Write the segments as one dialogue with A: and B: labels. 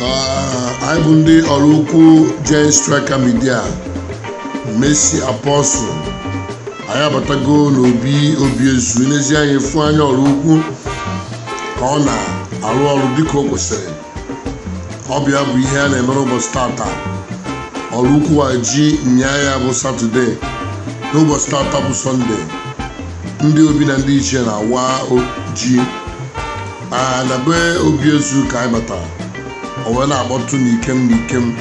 A: Anyị bụ ndị Oraukwu Giant Striker Media, Mercy Apostle. Anyị abatago n'obi Obiezu. N'ezi anyị fụ anya Oraukwu ka ọ na-arụ ọrụ dịka o kwesịrị. Ọbịa bụ ihe a na-eme n'ụbọchị tata. Oraukwu wa ji nyaa ya bụ Saturday, n'ụbọchị tata bụ Sunday, ndị obi na ndị ichie na-awa ji na be Obiezu ka anyị batara. O wee na-akpọtụ n'ikem n'ikem.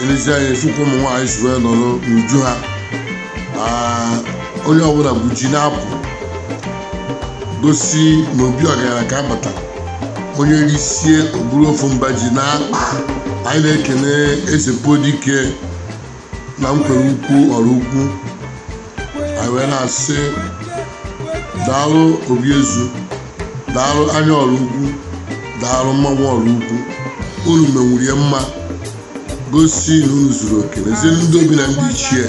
A: Elezi anyị efukwa ụmụ nwaanyị si wee nọrọ n'uju ha. Onye ọbụla bụ ji na-apụ gosi na obi ọgaranya ka a batara. Onye risie oburu ofu mba ji na-akpa. Anyị na-ekene Eze Podike na nkwere ukwu Oraukwu. Anyị wee na-asị daalụ Obiezu, daalụ anya Oraukwu, daalụ mmanwụ Oraukwu. Unu menwurie mma gosi na unu zuru oke. N'ezie, ndị obi na ndị ichie,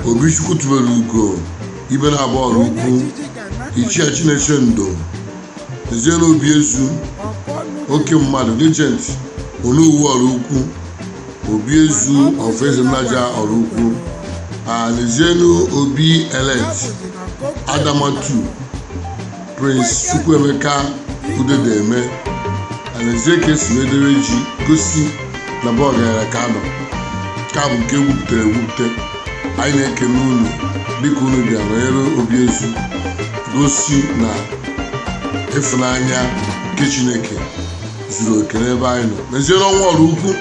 A: Obichukwu tubelu ugo ibe na-abụ Oraukwu, Ichie Chineche Ndo. N'ezie na Obiezu oke mmadụ, legend, Onowu Oraukwu, Obiezu of Ezenaja Oraukwu. N'ezienu obi elect Adamatu, Prince Chukwuemeka Udedeme. N'ezie ka esi wee debe ji gosi na be ọgaranya ka nọ ka bụ nke egwupụtara egwupụte. Anyị na-ekene unu dịka unu bịa nọnyere Obiezu gosi na ịfụnanya nke Chineke zuru oke n'ebe anyị nọ. N'ezie na ọnwa Oraukwu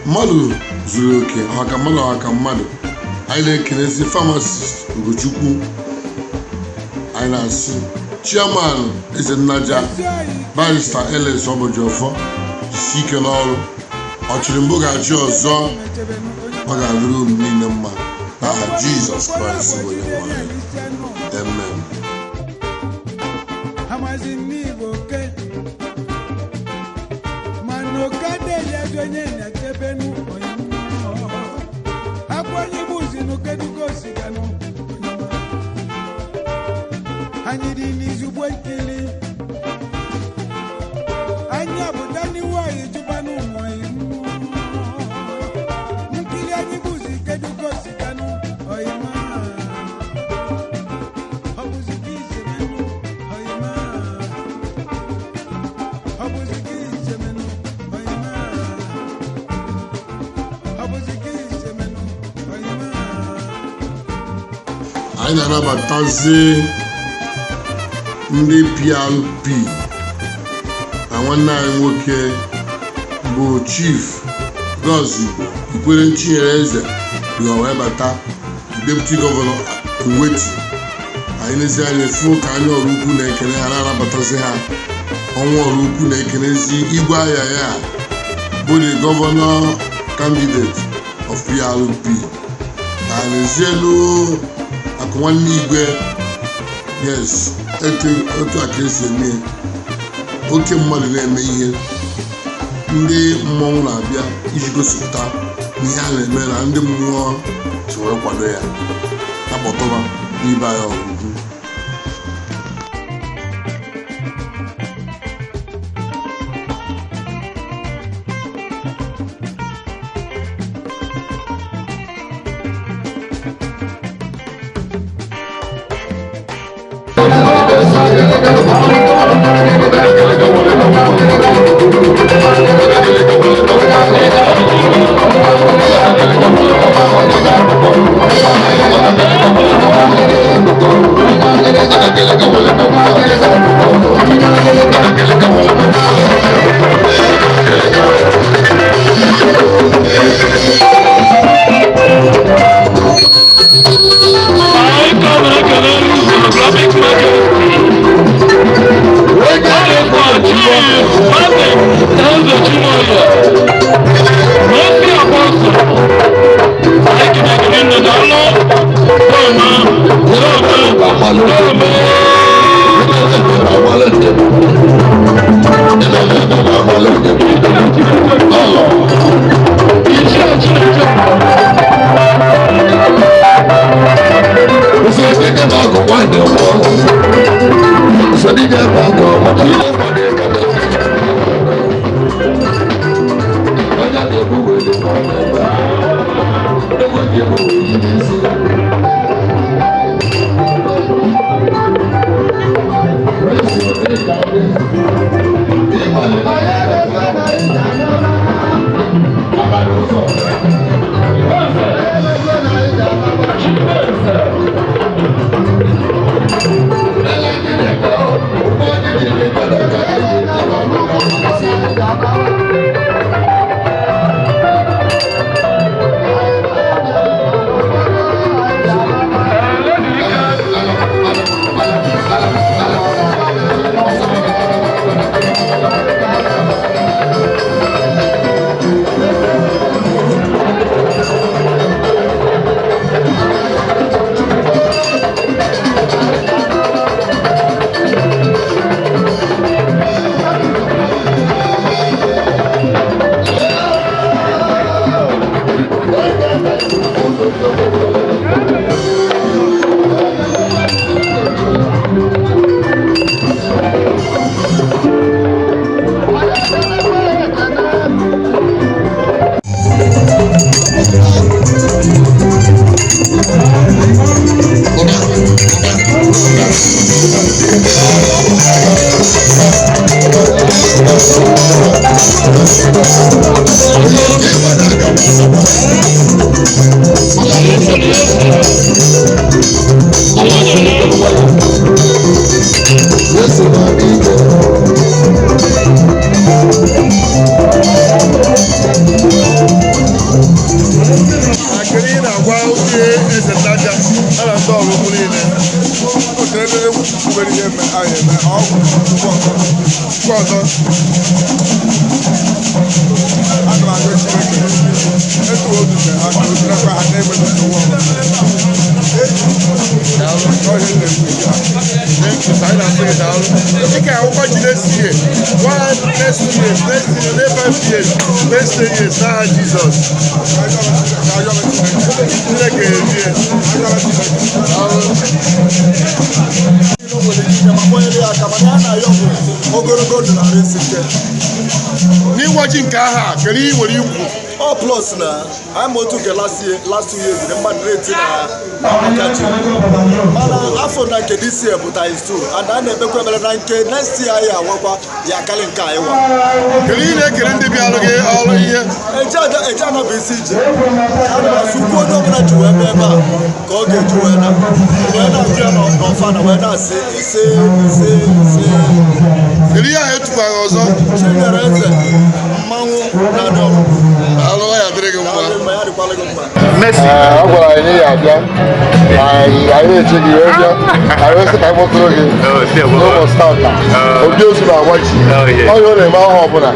A: mmadụ zuru oke ọhaka mmadụ, ọhaka mmadụ. Anyị na-ekenezi pharmacist Ugochukwu. Anyị na-asị chairman Ezennaja, Barrister Ls Ọbọjọfọ, jisi ike n'ọrụ. Ọchịrị mbụ ga-achị ọzọ. Ọ ga-adịrị unu niile mma n'aha Jizọs Kraịst bụ onye nwe anyị. Amen.
B: Amazi n'Igbo ke mana oke adịghị ezi onye na-echebenu onye mmụọ akwa onye gbuzinu kedugo osiganụ anyị dị n'izugbo nkili anyị ọbụda n'iwu anyị jụbanụ ụmụ anyị mmụọ nkili anyị gbuzi kedugo osiganụ oyima ọ bụzi gị isemenụ oyima ọ bụzi gị isemenụ oyima ọ bụzi gị isemenụ oyima.
A: Anyị na-anabatazi ndị PRP na nwanne anyị nwoke bụ Chief Gozie Ikwere Chinyere Eze dị wee bata, Deputy Governor Nweti. Anyị n'ezi anya fụ ka anya Oraukwu na-ekene ha, na-anabatazi ha. Ọnwa Oraukwu na-ekenezi igwe ahịa ya bụ the governor candidate of PRP na n'ezielu akụ nwanne igwe. Yes, etu a ka esi eme ya. Oke mmadụ na-eme ihe, ndị mmọnwụ na-abịa iji gosipụta ihe a na-eme na ndị mmụọ si wee kwado ya akpọtụba n'ibe anyị Oraukwu.
C: Anyị ka na-ekele Holographic Majesty. Ọlụkwa Chief Patrick Eze Chinonye. Mercy Apostle. Anyị kenekere nne daalụ. Toma, Toma, Toma. Ichie Chineke.
D: Ndị Oraukwu niile otu ebe nwere ihe eme anyị eme ọgwụ nke ọzọ nke ọzọ. Ana m arịọ Chineke etu o dutere ha ka o durekwa ha na-enweghị nsogbu ọbụla. Ọhịa na-ekwu ya.
A: Thank you, sir. Anyị na-asị gị daalụ. Ị ga-ahụkwa ji next year, one next year, next year, next 5 years, next 10 years, n'aha Jizọs. Chineke erie. Daalụ.
E: Nwere ike ma kpọnyere ya aka, mana ya na-ayọ bụ ogologo ndụ na arụ isi ike.
A: N'ịwa ji nke aha a, kedu ihe ị nwere ikwu?
E: Ọ plus na anyị ma otu nke last year, last 2 years dị mmadụ na-eti na na ji, mana afọ na nke this year bụ times two, and a na-ekpekwa ekpere na nke next year anyị awakwa ya akarị nke anyị wa.
A: Kedu ihe ị na-ekele ndị bịara gị ọrụ ihe?
E: Eje anabụ isi ije, ana m asị ukwu onye ọbụla ji wee bịa ebe a ka ọ ga-eji wee na wee na-atụ ya n'ọfa na wee na-asị ise, ise, ise.
A: Kedu ihe ahụ etukwara ọzọ?
E: Chinyere eze mmanwụ na-adị ọrụ.
A: Daalụ, ọ ya dịrị gị mma.
E: Daalụ mma, ya dịkwala gị mma.
F: Messi.
A: Ọ gwara anyị na ya abịa, anyị na-eche gị wee bịa, anyị wee sị ka anyị kpọtụrụ gị n'ụbọchị tata. Obi ozu na-agba ji ọya ọ na-eme ahụ ọbụla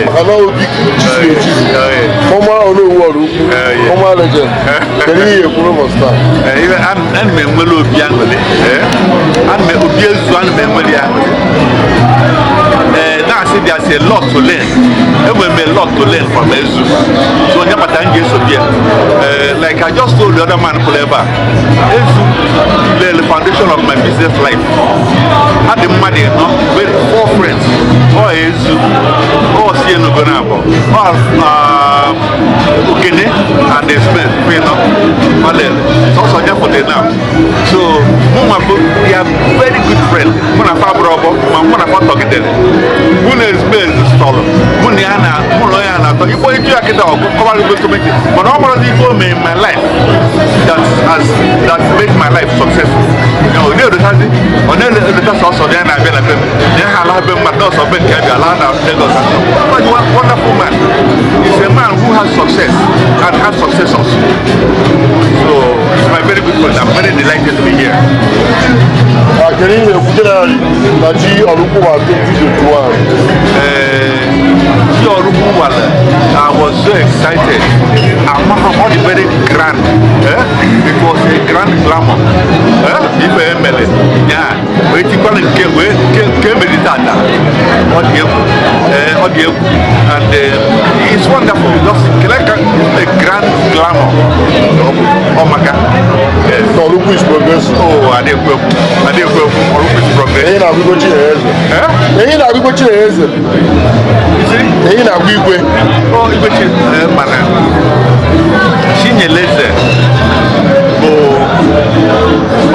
A: maka na obi chizuru echizu, former Onowu Oraukwu, former legend. Kedu ihe ekwu n'ụbọchị taa?
F: Ana m enwere obi aṅụrị. Ana m obi ezu, ana m enwere ya aṅụrị. Ee, na-asị there's a lot to learn. Enwere m a lot to learn from Ezu, so onye kpatara m ga-eso bịa. Ee, like I just told the other man pụrụ ebe a, Ezu lay the foundation of my business life. Ha dị mmadụ ịnọ with four friends. Ọ Ezu, ọ si Enugu na abụọ, ọ Okene and the Smith ịnọ ọ lere sọsọ onye pụtara now. So mụ nwa bụ their very good friend. Mụ na fa bụrụ ọgbọ, ma mụ na fa tọgidere, mụ na Ezumeze tọrọ, mụ na ya na mụ na ya na-atọ ikpo itu ya kịta ọgụ kọwara igwe gọọmenti, mana ọ gbara ife o mee in my life that has that made my life successful. Ọ na-edotazi, ọ na-edota sọsọ na ya na-abịa na be m na ya ha ala be mmadụ na ọsọ be nke abịa ala na Lagos. But one wonderful man. He's a man who has success and has successors, so he's my very good friend. I'm very delighted to be here.
A: Kedu ihe ekwu generally na ji Oraukwu wa 2021?
F: Ji Oraukwu wala, I was so excited. Amaghị ọ dị very grand. Eh? It was a grand glamour. Eh? Ife emele nya wee tikwana nke wee nke emeli tata, ọ dị egwu. Eh, ọ dị egwu and it's wonderful. Just kele ka a grand glamour. Ọ maka. Yes.
A: Oraukwu is progressing.
F: Oh, adịghị ekwu, adịghị ekwu ekwu. Oraukwu is progressing.
A: Ehi na-agwa igwe Chinyere.
F: Eh?
A: Ehi na-agwa igwe Chinyere.
F: You see?
A: Ehi na-agwa igwe.
F: Ọ igwe chi mana Chinyeleze bụ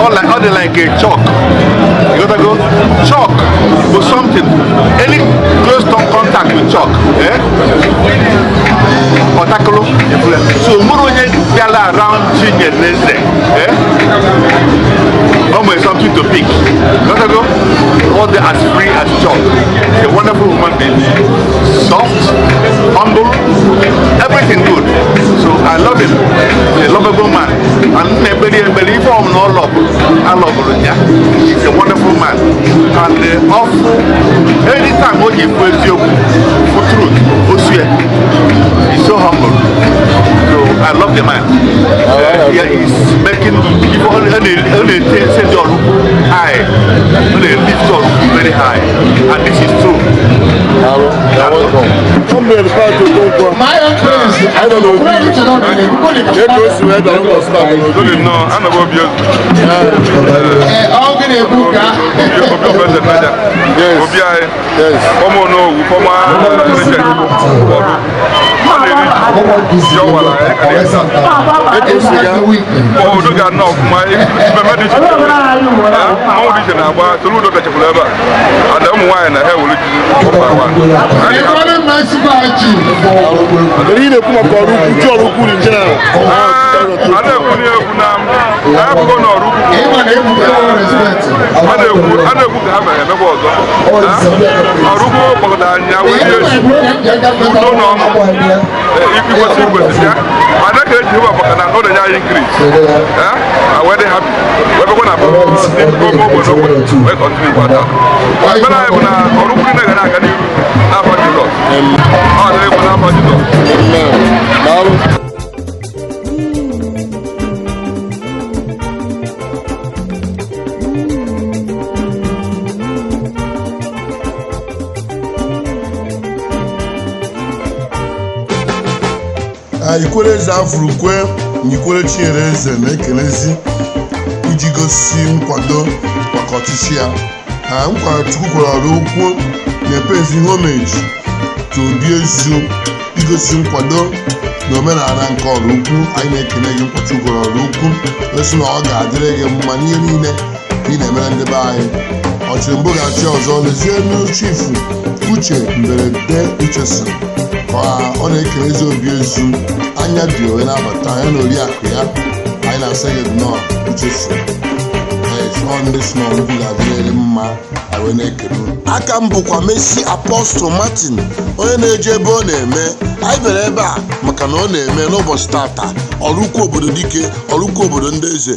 F: ọ dị like a chalk. You gotta go chalk bụ something, any close to contact with chalk, eh? Ọtakụlụ so nwere onye bịara around Chinyeleze, eh? O nwere something to pick. You gotta go all the as free as chalk. A wonderful human being, soft, humble, everything good. So I love him. He's a lovable man. And na-ekpere ekpere ife ọmụ na ọlọ alọbụrụ ya. He's a wonderful man. And ọfụ anytime o ji ekwu eziokwu, for truth, o sue. He's so humble. So I love the man. Yeah, he's making ife ọ na-ete Oraukwu high. Ọ na-lift Oraukwu very high. And this is true.
A: Daalụ, you're welcome. Comrade Pat Okonkwo. Anyị nọ n'obi. Kee ka o si wee bịa n'ụbọchị taa n'obi?
D: Oge nnọọ, anọghị obi ozu. Obi obi eze Naija. Obi anyị. Former Onowu, former regent ọrụ. A na-eri ji ọwara anyị ka na-eri.
A: Kee ka o si gaa?
D: Obodo ga-anọ ọfụma, mmemme dị iche iche. Mmanwụ dị iche na-agba, Soludo bịachakwara ebe a. Ada ụmụ nwaanyị na ha ewere ji ọkwa awa. Anyị
A: Kedu ihe ị na-ekwu maka Oraukwu, ji Oraukwu in general?
D: A na-ekwu n'ekwu na akụkọ na Oraukwu a na-ekwu, a na-ekwu ka ha mere emekwa ọzọ. Oraukwu kpọkọtara anyị ya wee rie ji udo na ọṅụ, ikwesị ikwesị ya ma na-ekele Jehova maka na ọ na-enye anyị. anyị increase. Eh, wee dị happy, wee bịakwa na ndị ogbe ogbe wee continue kwa taa. Ekpere anyị bụ na Ọraukwu niile ga na-aga n'iru n'afọ Jizọs. Ọ dịrị mma n'afọ Jizọs.
A: Amen. Daalụ. Ikwere Eze Afụrụkwe na Ikwere Chinyere Eze na-ekelezi iji gosi nkwado maka ọchịchị ya. Ha nkwa Chukwu kwere Ọraukwu na-epezi homage to Obi Ezu, igosi nkwado na omenala nke Ọraukwu. Anyị na-ekele gị, nkwa Chukwu kwere Ọraukwu, esi na ọ ga-adịrị gị mma n'ihe niile ka ị na-emere ndị be anyị. Ọchịrị mbụ ga-achị ọzọ. Lezienu Chifu Uche Mberede Ucheson ka ọ na-ekelezi Obi Ezu anya dị onye na-abata ya na oriakụ ya. Anyị na-asị gị nnọọ, Ucheson. Ọ ndị si n'Ọraukwu ga-adịrịrị mma. Anyị wee na-ekele unu. Aka m bụkwa Messi Apostle Martin, onye na-eje ebe ọ na-eme. Anyị bịara ebe a maka na ọ na-eme n'ụbọchị tata. Ọraukwu obodo dike, Ọraukwu obodo ndị eze.